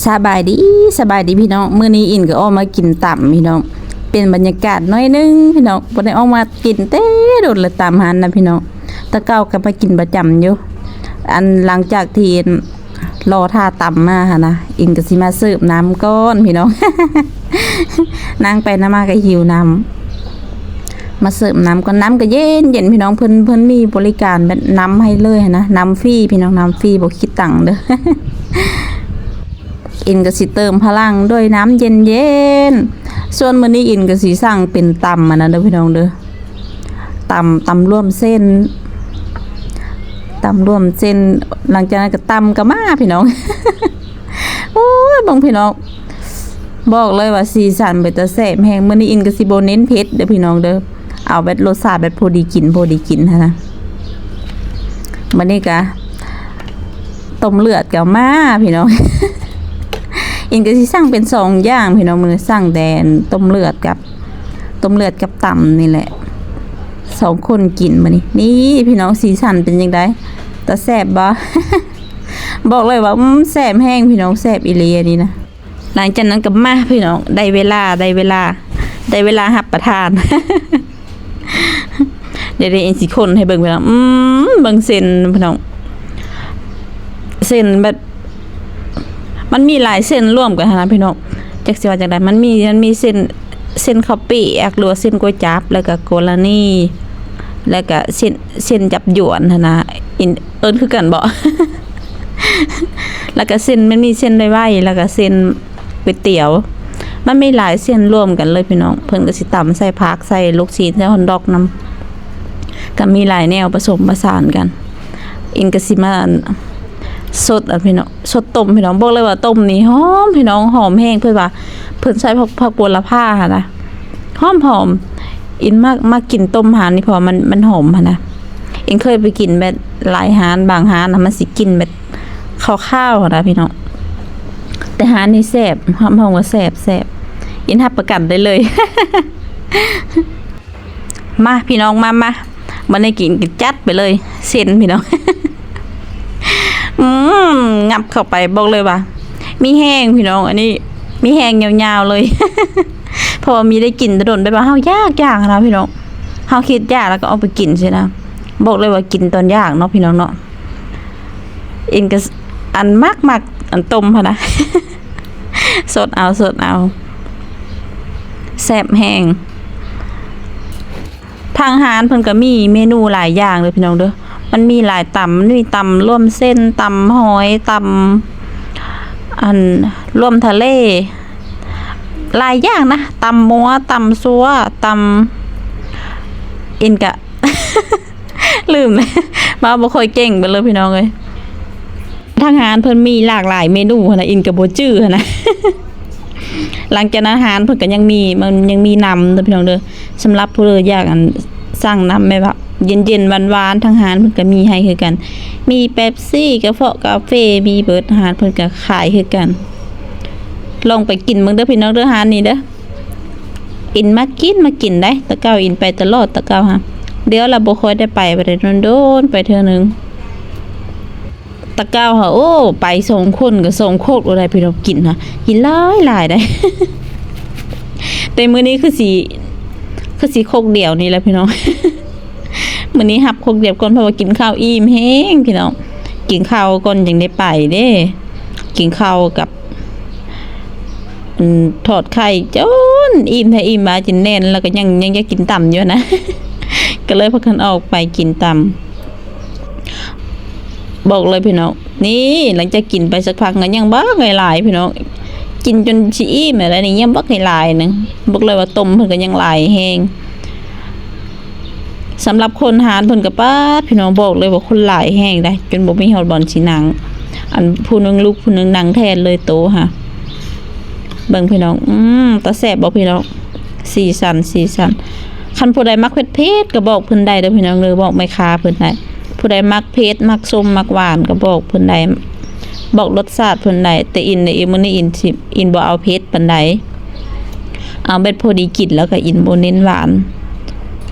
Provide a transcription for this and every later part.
ສະບາຍດີ, ສະບາຍດີພີ່ນ້ອງ. ມື້ນີ້ອິນກໍອອກມາກິນຕຳພີ່ນ້ອງ, ເປັນບັນຍາກາດໜ້ອຍໜຶ່ງພີ່ນ້ອງ, ບໍ່ໄດ້ອອກມາກິນແຕ່ດົນລະ ຕຳຫັ້ນນະພີ່ນ້ອງ. ແຕ່ເກົ່າກໍມາກິນປະຈຳຢູ່. ອັນ ຫຼັງຈາກທີ່ລໍຖ້າຕຳມາຫັ້ນນະ, ອິນກໍຊິມາເສີບນ້ຳກ່ອນພີ່ນ້ອງ. ນັ່ງໄປນັ່ງມາກໍຫິວນ້ຳ. ມາເສີບນ້ຳກ່ອນ, ນ້ຳກໍເຢັນໆ ພີ່ນ້ອງ. ເພິ່ນ ເພິ່ນມີບໍລິການແບບນ້ຳໃຫ້ເລີຍຫັ້ນນະ, ນ້ຳຟຣີພີ່ນ້ອງ, ນ້ຳຟຣີ ບໍ່ຄິດຕັງເດີ້. ອິນກໍຊິເຕີມພະລັງດ້ວຍນ້ຳເຢັນໆ. ສ່ວນມື້ນີ້ອິນກໍຊິສັ່ງເປັນຕຳອັນນັ້ນເດີ້ພີ່ນ້ອງເດີ້, ຕຳ ຕຳລວມເສັ້ນ, ຕຳລວມເສັ້ນ. ຫຼັງຈາກນັ້ນກໍຕຳກໍມາພີ່ນ້ອງ. ໂອ້ຍ ເບິ່ງພີ່ນ້ອງ, ບອກເລີຍວ່າສີສັນເປັນຕາແຊບແຮງ. ມື້ນີ້ອິນກໍຊິບໍ່ເນັ້ນເຜັດເດີ້ພີ່ນ້ອງເດີ້, ເອົາແບບລົດຊາດແບບພໍດີກິນ ພໍດີກິນຫັ້ນນະ. ບັດນີ້ກະຕົ້ມເລືອດກໍມາພີ່ນ້ອງ. ອິນກໍຊິສັ່ງເປັນສອງຢ່າງພີ່ນ້ອງ, ມື້ນີ້ສັ່ງແຕ່ຕົ້ມເລືອດກັບ ຕົ້ມເລືອດກັບຕຳນີ້ແຫຼະ ສອງຄົນກິນມື້ນີ້. ນີ້ພີ່ນ້ອງ, ສີສັນເປັນຈັ່ງໃດ? ຕາແຊບບໍ່? ບອກເລີຍວ່າ ອືມ ແຊບແຮງພີ່ນ້ອງ, ແຊບອີ່ຫຼີອັນນີ້ນະ. ຫຼັງຈາກນັ້ນກໍມາພີ່ນ້ອງ, ໄດ້ເວລາ ໄດ້ເວລາ ໄດ້ເວລາຮັບປະທານ. ດຽວ ດຽວອິນຊິຄົນໃຫ້ເບິ່ງພີ່ນ້ອງ. ອືມ ເບິ່ງເສັ້ນພີ່ນ້ອງ, ເສັ້ນແບບ ມັນມີຫຼາຍເສັ້ນລວມກັນຫັ້ນນະພີ່ນ້ອງ, ຈັກຊິວ່າຈັ່ງໃດ. ມັນມີ ມັນມີເສັ້ນ ເສັ້ນເຂົ້າປຽກ ຫຼືວ່າເສັ້ນກວຍຈັບ, ແລ້ວກໍໂກລານີ, ແລ້ວກໍເສັ້ນ ເສັ້ນຈັບຢວນຫັ້ນນະ. ອິນເອີ້ນຄືກັນບໍ່? ແລ້ວກໍເສັ້ນ ມັນມີເສັ້ນໄວໆ, ແລ້ວກໍເສັ້ນ ກ໋ວຍຕຽວ. ມັນມີຫຼາຍເສັ້ນລວມກັນເລີຍພີ່ນ້ອງ. ເພິ່ນກໍຊິຕຳໃສ່ຜັກ ໃສ່ລູກຊີ້ນ ໃສ່ຮອດດອກນຳ, ກໍມີຫຼາຍແນວປະສົມປະສານກັນ. ອິນກໍຊິມາ ອັນ ສົດ ອັນ ພີ່ນ້ອງ, ສົດຕົ້ມພີ່ນ້ອງ. ບອກເລີຍວ່າຕົ້ມນີ້ຫອມພີ່ນ້ອງ, ຫອມແຮງ. ເພິ່ນວ່າເພິ່ນໃສ່ຜັກ ຜັກບົວລະພາຫັ້ນນະ, ຫອມໆ. ອິນມັກ ມັກກິນຕົ້ມຮ້ານນີ້ ເພາະວ່າມັນ ມັນຫອມຫັ້ນນະ. ອິນເຄີຍໄປກິນແບບຫຼາຍຮ້ານ, ບາງຮ້ານນະ ມັນຊິກິ່ນແບບຄາວໆຫັ້ນນະພີ່ນ້ອງ, ແຕ່ຮ້ານນີ້ແຊບ, ຮັບຮອງວ່າແຊບ ແຊບ. ອິນຮັບປະກັນໄດ້ເລີຍ. ມາພີ່ນ້ອງ ມາ ມາ, ບັດນີ້ກິນກໍຈັດໄປເລີຍ ເສັ້ນພີ່ນ້ອງ. ອືມ ງັບເຂົ້າໄປ ບອກເລີຍວ່າມີແຮງພີ່ນ້ອງ, ອັນນີ້ມີແຮງຍາວໆເລີຍ. ເພາະວ່າມີໄດ້ກິນແຕ່ດົນ, ແບບວ່າເຮົາຢາກໆນະພີ່ນ້ອງ, ເຮົາຄິດຢາກແລ້ວກໍອອກໄປກິນຊີ້ນະ. ບອກເລີຍວ່າກິນຕອນຢາກເນາະພີ່ນ້ອງເນາະ. ອິນກໍ ອັນ ມັກໆ ອັນຕົ້ມຫັ້ນນະ. ສົດເອົາ ສົດເອົາ, ແຊບແຮງ. ທາງຮ້ານເພິ່ນກໍມີເມນູຫຼາຍຢ່າງເດີ້ພີ່ນ້ອງເດີ້. ມັນມີຫຼາຍຕຳ, ມັນມີຕຳລວມເສັ້ນ, ຕຳຫອຍ, ຕຳ ອັນ ລວມທະເລ, ຫຼາຍຢ່າງນະ, ຕຳມົວ, ຕຳຊົ່ວ, ຕຳ ອິນກະ ລືມ ເວົ້າບໍ່ຄ່ອຍເກັ່ງໄປເລີຍພີ່ນ້ອງເອີຍ. ທາງຮ້ານເພິ່ນມີຫຼາກຫຼາຍເມນູຫັ້ນນະ, ອິນກໍບໍ່ຈື່ຫັ້ນນະ. ຫຼັງຈາກນັ້ນຮ້ານເພິ່ນກໍຍັງມີ ມັນຍັງມີນ້ຳເດີ້ພີ່ນ້ອງເດີ້. ສຳລັບຜູ້ໃດຢາກ ອັນ ສັ່ງນ້ຳແບບວ່າເຢັນໆ ຫວານໆ ທາງຮ້ານເພິ່ນກໍມີໃຫ້ຄືກັນ. ມີເປັບຊີ, ກະເພາະກາເຟ ມີເບິດ, ຮ້ານເພິ່ນກໍຂາຍຄືກັນ. ລອງໄປກິນເບິ່ງເດີ້ພີ່ນ້ອງເດີ້, ຮ້ານນີ້ເດີ້. ອິນມັກກິນ ມັກກິນໄດ໋, ແຕ່ເກົ່າອິນໄປຕະຫຼອດ ແຕ່ເກົ່າຫາ. ດຽວລະບໍ່ຄ່ອຍໄດ້ໄປ ໄປແຕ່ດົນໆ ໄປເທື່ອໜຶ່ງ. ແຕ່ເກົ່າຫາ ໂອ້ ໄປສອງຄົນກໍສອງຄົກໂລດໄດ໋ພີ່ນ້ອງ, ກິນຫາ ກິນຫຼາຍໆໄດ໋. ແຕ່ມື້ນີ້ຄືຊິ ຄືຊິຄົກດຽວນີ້ແຫຼະພີ່ນ້ອງ. ມື້ນີ້ຮັບຄົກດຽວກ່ອນ ເພາະວ່າກິນເຂົ້າອີ່ມແຮງພີ່ນ້ອງ, ກິນເຂົ້າກ່ອນຈຶ່ງໄດ້ໄປເດ້. ກິນເຂົ້າກັບ ອັນ ທອດໄຂ່ຈົນອີ່ມແທ້ອີ່ມມາ ຈົນແໜ້ນ ແລ້ວກໍຍັງ ຍັງຢາກກິນຕຳຢູ່ນະ. ກໍເລີຍພາກັນອອກໄປກິນຕຳ. ບອກເລີຍພີ່ນ້ອງ, ນີ້ ຫຼັງຈາກກິນໄປສັກພັກກໍຍັງບັກຫຼາຍໆ ພີ່ນ້ອງ, ກິນຈົນຊິອີ່ມແລ້ວນີ້ ຍັງບັກຫຼາຍໆໜຶ່ງ. ບອກເລີຍວ່າຕົ້ມເພິ່ນກໍຍັງຫຼາຍແຮງ. ສຳລັບຄົນຮ້ານເພິ່ນກໍປາດ ພີ່ນ້ອງ, ບອກເລີຍວ່າຄົນຫຼາຍແຮງໄດ໋, ຈົນບໍ່ມີຮອດບ່ອນຊິນັ່ງ. ອັນ ຜູ້ໜຶ່ງລຸກ ຜູ້ໜຶ່ງນັ່ງແທນເລີຍໂຕຫາ. ເບິ່ງພີ່ນ້ອງ, ອືມ ຕາແຊບບໍ່ພີ່ນ້ອງ? ສີສັນ ສີສັນ. ຄັນຜູ້ໃດມັກເຜັດໆ ກໍບອກເພິ່ນໄດ້ເດີ້ພີ່ນ້ອງເດີ້, ບອກແມ່ຄ້າເພິ່ນໄດ້. ຜູ້ໃດມັກເຜັດ ມັກສົ້ມ ມັກຫວານ ກໍບອກເພິ່ນໄດ້, ບອກລົດຊາດເພິ່ນໄດ້. ແຕ່ອິນນີ້ ມື້ນີ້ອິນຊິ ອິນບໍ່ເອົາເຜັດປານໃດ, ເອົາແບບພໍດີກິນ ແລ້ວກໍອິນບໍ່ເນັ້ນຫວານ.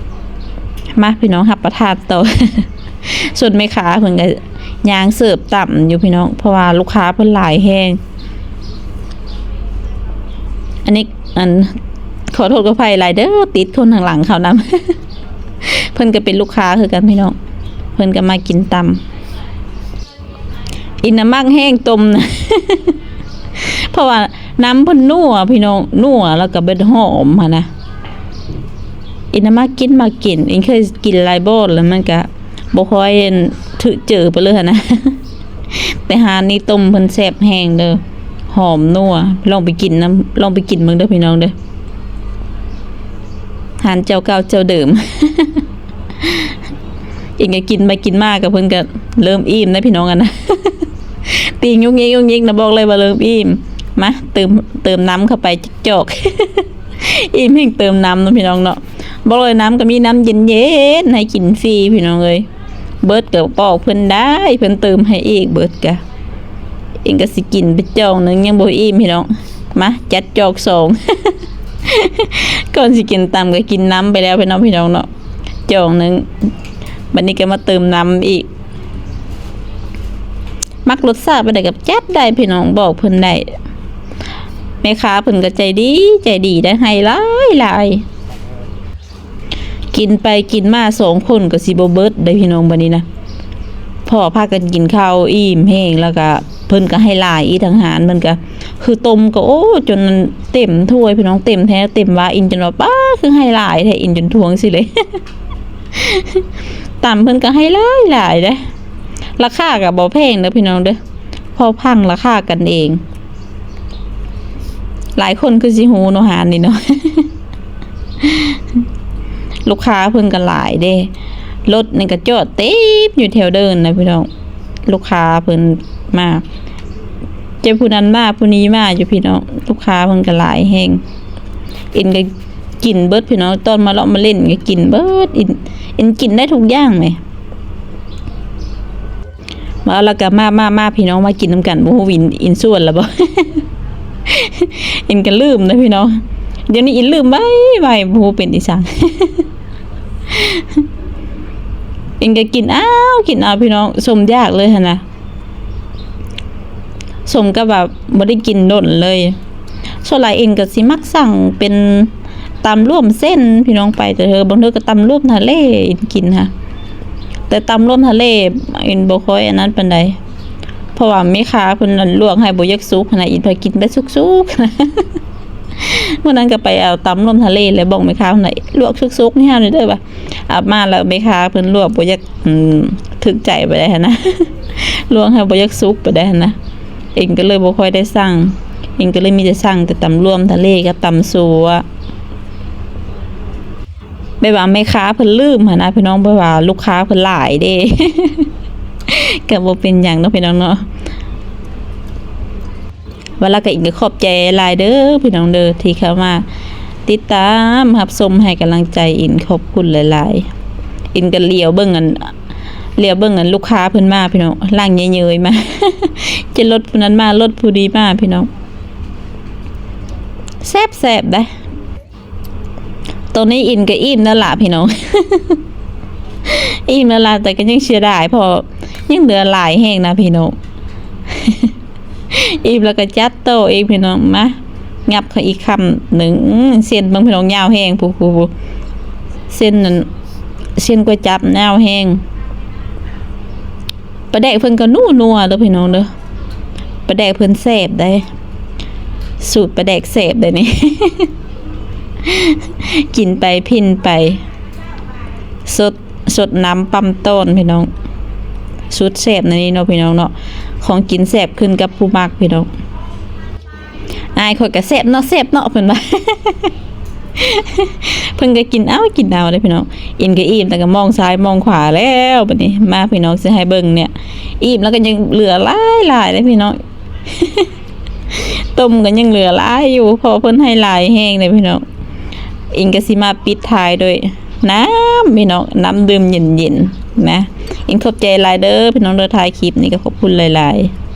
ມາພີ່ນ້ອງ ຮັບປະທານຕໍ່. ສ່ວນແມ່ຄ້າເພິ່ນກໍຍ່າງເສີບຕຳຢູ່ພີ່ນ້ອງ ເພາະວ່າລູກຄ້າເພິ່ນຫຼາຍແຮງ. ອັນນີ້ ອັນ ຂໍໂທດຂໍອະໄພຫຼາຍເດີ ຕິດຄົນທາງຫຼັງເຂົານຳ. ເພິ່ນກໍເປັນລູກຄ້າຄືກັນພີ່ນ້ອງ ເພິ່ນກໍມາກິນຕຳ. ອີ່ນນະມັກແຮງຕົ້ມນະ ເພາະວ່ານ້ຳເພິ່ນນົວພີ່ນ້ອງ ນົວແລ້ວກໍເປັນຫອມຫັ້ນນະ. ອີ່ນນະມັກກິນ ມັກກິນ ອີ່ນເຄີຍກິນຫຼາຍບ່ອນແລ້ວ ມັນກະບໍ່ຄ່ອຍ ອັນ ຖືກເຈີປານໃດຫັ້ນນະ. ແຕ່ຮ້ານນີ້ຕົ້ມເພິ່ນແຊບແຮງເດີ ຫອມນົວ. ລອງໄປກິນນຳ ລອງໄປກິນເບິ່ງເດີພີ່ນ້ອງເດີ ຮ້ານເຈົ້າເກົ່າເຈົ້າເດີມ. ອີ່ນກໍກິນໄປກິນມາກໍເພິ່ນກໍເລີ່ມອີ່ມນະພີ່ນ້ອງ ອັນນະ ຕີງຍຸກຍິກຍຸກຍິກນະ ບອກເລີຍວ່າເລີ່ມອີ່ມ. ມາ ເຕີມ ເຕີມນ້ຳເຂົ້າໄປຈອກໆ ອີ່ມແຮງເຕີມນ້ຳເນາະພີ່ນ້ອງເນາະ. ບອກເລີຍ ນ້ຳກໍມີນ້ຳເຢັນໆໃຫ້ກິນຟຣີພີ່ນ້ອງເອີຍ. ເບິດກໍບອກເພິ່ນໄດ້ ເພິ່ນເຕີມໃຫ້ອີກ ເບິດກະ ເອງກໍຊິກິນໄປຈອກໜຶ່ງ ຍັງບໍ່ອີ່ມພີ່ນ້ອງ. ມາ ຈັດຈອກສອງ ກ່ອນຊິກິນຕຳກໍກິນນ້ຳໄປແລ້ວພີ່ນ້ອງ ພີ່ນ້ອງເນາະ ຈອກໜຶ່ງ. ບັດນີ້ກໍມາເຕີມນ້ຳອີກ. ມັກລົດຊາດປານໃດກໍຈັດໄດ້ພີ່ນ້ອງ ບອກເພິ່ນໄດ້. ແມ່ຄ້າເພິ່ນກໍໃຈດີ ໃຈດີໄດ໋ ໃຫ້ຫຼາຍໆ. ກິນໄປກິນມາສອງຄົນກໍຊິບໍ່ເບິດໄດ໋ພີ່ນ້ອງ ບັດນີ້ນະ ເພາະວ່າພາກັນກິນເຂົ້າອີ່ມແຮງ ແລ້ວກໍເພິ່ນກໍໃຫ້ຫຼາຍອີກ ທາງຮ້ານເພິ່ນກໍ ຄືຕົ້ມກໍ ໂອ້ ຈົນເຕັມຖ້ວຍພີ່ນ້ອງ ເຕັມແທ້ເຕັມວ່າ. ອີ່ນຈົນວ່າ ປ້າ ຄືໃຫ້ຫຼາຍແທ້ ອີ່ນຈົນທວງຊີ້ເລີຍ. ຕຳເພິ່ນກໍໃຫ້ຫຼາຍໆເດ້ ລາຄາກໍບໍ່ແພງເດີພີ່ນ້ອງເດີ ພໍຟັງລາຄາກັນເອງ. ຫຼາຍຄົນຄືຊິຮູ້ເນາະ ຮ້ານນີ້ເນາະ ລູກຄ້າເພິ່ນກໍຫຼາຍເດ້ ລົດນີ້ກໍຈອດເຕັມຢູ່ແຖວເດີນນະພີ່ນ້ອງ. ລູກຄ້າເພິ່ນມາ ເຈົ້າຜູ້ນັ້ນມາຜູ້ນີ້ມາຢູ່ພີ່ນ້ອງ ລູກຄ້າເພິ່ນກໍຫຼາຍແຮງ. ເອັນກໍກິນເບິດພີ່ນ້ອງ ຕອນມາເລາະມາຫຼິ້ນກໍກິນເບິດ. ເອັນ ເອັນກິນໄດ້ທຸກຢ່າງເລີຍ. ເວົ້າແລ້ວກໍມາ ມາ ມາ ພີ່ນ້ອງ ມາກິນນຳກັນ. ບໍ່ຮູ້ ເອັນ ເອັນຊວນແລ້ວບໍ່? ເອັນກໍລືມນະພີ່ນ້ອງ ດຽວນີ້ເອັນລືມໄວໆ ບໍ່ຮູ້ເປັນອີ່ຫຍັງ. ເອັນກໍກິນເອົາ ກິນເອົາພີ່ນ້ອງ ສົມຢາກເລີຍຫັ້ນນະ ສົມກັບວ່າບໍ່ໄດ້ກິນດົນເລີຍ. ສ່ວນຫຼາຍເອັນກໍຊິມັກສັ່ງເປັນຕຳລວມເສັ້ນພີ່ນ້ອງ ໄປແຕ່ເທື່ອ ບາງເທື່ອກໍຕຳລວມທະເລເອັນກິນຫະ. ແຕ່ຕຳລວມທະເລເອັນບໍ່ຄ່ອຍອັນນັ້ນປານໃດ ເພາະວ່າແມ່ຄ້າເພິ່ນລວກໃຫ້ບໍ່ຢາກສຸກຫັ້ນນະ ເອັນໄປກິນແບບສຸກໆ. ມື້ນັ້ນກໍໄປເອົາຕຳລວມທະເລ ແລ້ວບອກແມ່ຄ້າວ່າ ລວກສຸກໆໃຫ້ເຮົາແດ່ເດີວ່າ. ເອົາມາແລ້ວແມ່ຄ້າເພິ່ນລວກບໍ່ຢາກ ອືມ ຖືກໃຈປານໃດຫັ້ນນະ ລວກໃຫ້ບໍ່ຢາກສຸກປານໃດຫັ້ນນະ. ເອັນກໍເລີຍບໍ່ຄ່ອຍໄດ້ສັ່ງ ເອັນກໍເລີຍມີແຕ່ສັ່ງແຕ່ຕຳລວມທະເລກັບຕຳຊົ່ວ. ແບບວ່າແມ່ຄ້າເພິ່ນລືມຫັ້ນນະພີ່ນ້ອງ ແບບວ່າລູກຄ້າເພິ່ນຫຼາຍເດ້ ກໍບໍ່ເປັນຫຍັງເນາະພີ່ນ້ອງເນາະ. ວ່າແລ້ວກໍເອັນກໍຂອບໃຈຫຼາຍເດີພີ່ນ້ອງເດີ ທີ່ເຂົ້າມາຕິດຕາມຮັບຊົມໃຫ້ກຳລັງໃຈເອັນ ຂອບຄຸນຫຼາຍໆ. ເອັນກໍຫຼຽວເບິ່ງອັນ ຫຼຽວເບິ່ງອັນລູກຄ້າເພິ່ນມາພີ່ນ້ອງ ຫຼັງເຍີຍໆມາ ຈະລົດຜູ້ນັ້ນມາ ລົດຜູ້ນີ້ມາພີ່ນ້ອງ. ແຊບໆໄດ໋. ຕອນນີ້ເອັນກໍອີ່ມແລ້ວລະພີ່ນ້ອງ ອີ່ມແລ້ວລະ ແຕ່ກໍຍັງເສຍດາຍ ເພາະຍັງເຫຼືອຫຼາຍແຮງນະພີ່ນ້ອງ. ອີ່ມແລ້ວກໍຈັດຕໍ່ອີກພີ່ນ້ອງ. ມາ ຫຍັບເຂົ້າອີກຄຳໜຶ່ງ. ເສັ້ນເບິ່ງພີ່ນ້ອງ ຍາວແຮງ ຜູ້ໆ ເສັ້ນນັ້ນ ເສັ້ນກວຍຈັບຍາວແຮງ. ປາແດກເພິ່ນກໍນົວໆເດີພີ່ນ້ອງເດີ ປາແດກເພິ່ນແຊບໄດ໋ ສູດປາແດກແຊບໄດ໋ນີ້. ກິນໄປພິ່ນໄປ ສົດ ສົດນ້ຳປ້ຳຕ້ອນພີ່ນ້ອງ. ສຸດແຊບໃນນີ້ເນາະພີ່ນ້ອງເນາະ ຂອງກິນແຊບຂຶ້ນກັບຜູ້ມັກພີ່ນ້ອງ. ອ້າຍຂ້ອຍກໍແຊບເນາະ ແຊບເນາະ ເພິ່ນວ່າ ເພິ່ນກໍກິນເອົາ ກິນເອົາເດ້ພີ່ນ້ອງ. ເອັນກໍອີ່ມ ແລ້ວກໍມອງຊ້າຍມອງຂວາແລ້ວບັດນີ້. ມາພີ່ນ້ອງ ຊິໃຫ້ເບິ່ງເນຍ ອີ່ມແລ້ວກໍຍັງເຫຼືອຫຼາຍໆເດ້ພີ່ນ້ອງ. ຕົ້ມກໍຍັງເຫຼືອຫຼາຍຢູ່ ເພາະເພິ່ນໃຫ້ຫຼາຍແຮງເດ້ພີ່ນ້ອງ. ເອັນກໍຊິມາປິດທ້າຍດ້ວຍນ້ຳພີ່ນ້ອງ ນ້ຳດື່ມເຢັນໆນະ. ເອັນຂອບໃຈຫຼາຍເດີພີ່ນ້ອງເດີ ຖ່າຍຄລິບນີ້ກໍຂອບຄຸນຫຼາຍໆ.